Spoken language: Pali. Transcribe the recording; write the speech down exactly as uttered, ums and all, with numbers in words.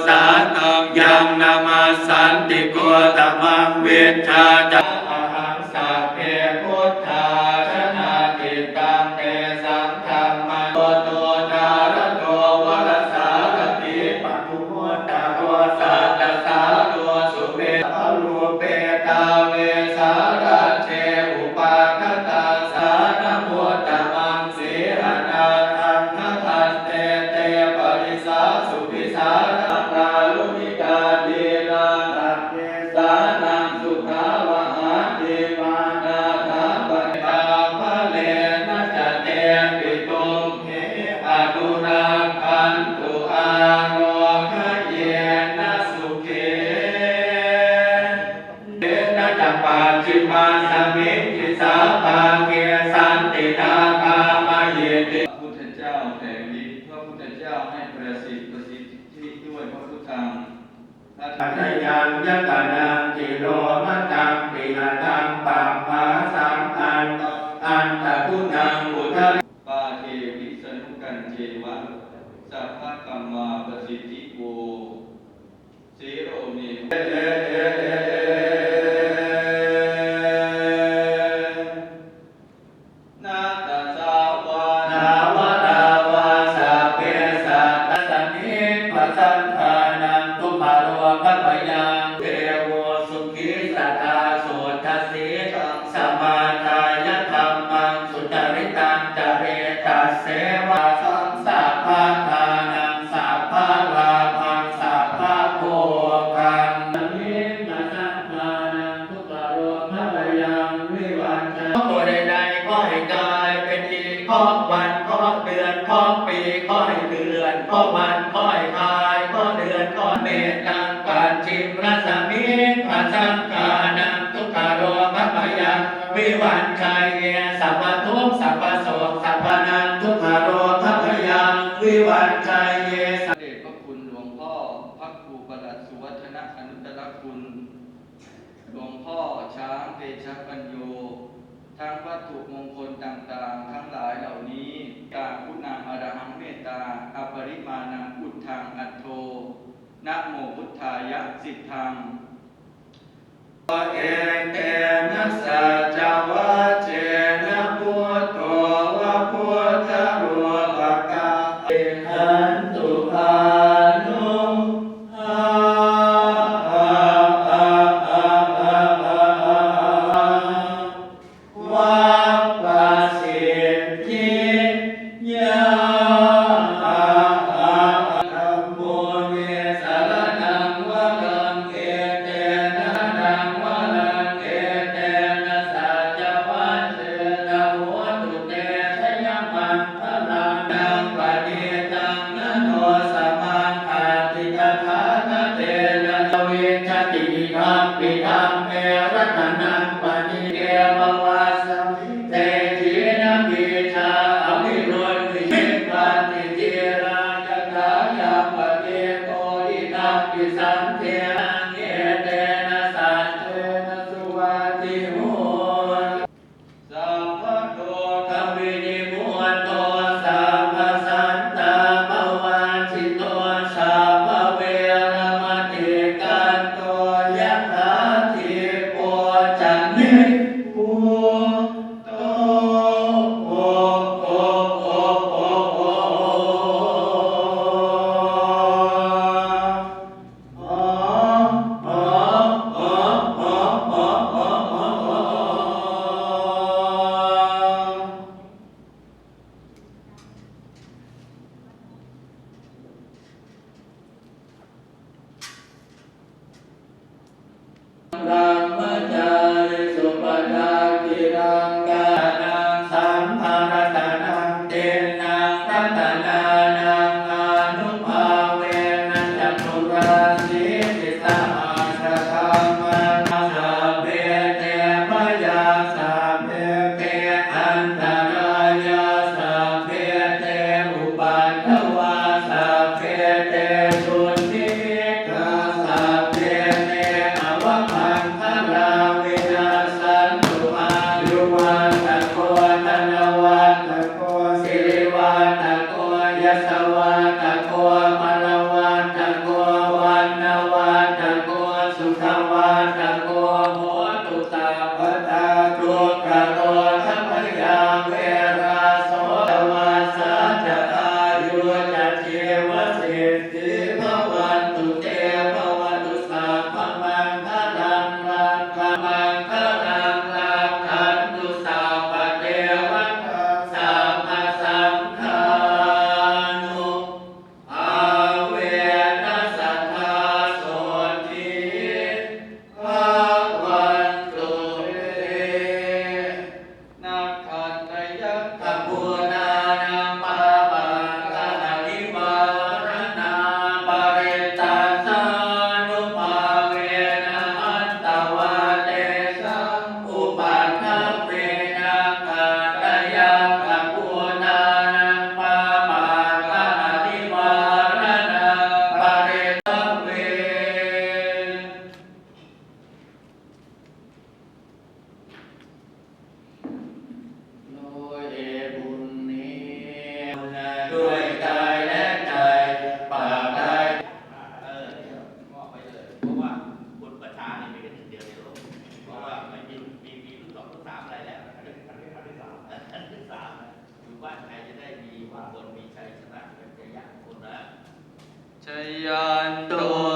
sānaṃ yaṃ namassanti gotamaṃ vijjā ca ahaṃ sabbe buddhā janā cittaṃ tesaṃ dhammaṃ buddho jhālato varasārathī paṭimuttaro sattasāro suve parūpetā vesāraje upagatā sānamuttamaṃ sīlanaṃ adhikante te parisā suvisārā kāruṇikā dīnā sabbe sānaṃ sukhā vahā dhīmānā dhammadesanā balena ca te pitumhe anurakkhantu ārogayena sukhena ca. Pacchimāsmiṃ disābhāge santi nāgā mahiddhi พระพุทธเจ้าแผลงฤทธิ์ พระพุทธเจ้าให้ประสิทธิ์ ประสิทธิด้วยพระพุทธัง พระธรรม Adayaṃ yatanaṃ tilomatampi hataṃ pabbāsaṃ antaguṇaṃ udara pāṭhe visanukañceva sabbakammapasidhi vo sīlo me na tasā vā thāvarā vā sabbe sattā smiṃ pasannānaṃ dukkharogabhayaṃ devo sukhī sadā suddhasīlaṃ samādāya dhammaṃ sucaritaṃ care tasseva saṃ sabbaṭṭhānaṃ sabbalābhaṃ sabbabhogaṃ smiṃ pasannānaṃ dukkharogabhayaṃ vivañjaṃ ตัวใดๆขอให้กลายเป็นดี ของวันของเดือนของปี ขอให้เดือนของวัน ขอให้คล้ายของเดือนของ mettaṃ pacchimāsmiṃ pasannānaṃ dukkharogabhayaṃ vivañjaye sabbadukkha sabbasoka sabbadukkharogabhayaṃ vivañjaye พระเดชพระคุณหลวงพ่อพระครูประหลัดสุวัฒนะอนุตตรคุณ หลวงพ่อช้างเตชะปัญโญ ทั้งวัตถุมงคลต่างๆ ทั้งหลายเหล่านี้ กาคุณังอรหังเมตตา อปริมาณัง พุทธัง อัตโธ นะโมพุทธายะ สิทธัง etena saccavajjena buddho va buddharūpakā hantu ānu va pasiddhi yā dhammo me saraṇaṃ varaṃ etena saraṇaṃ varaṃ etena saccavajjena hotu te jayamaṅ galaṃ. Paṇītaṃ na no samaṃ atthi tathāgatena vijjati idampi dhamme ratanaṃ paṇītaṃ evamassa te khīṇabījā avirūḷhichandā nibbanti dhīrā yathāyampadīpo idampi saṅghe etena saccena suvatthi hotu. Sabbarogavinimutto sabbasantāpavajjito sabbaveramatikkanto yathā dīpo ca nibbū Jayanto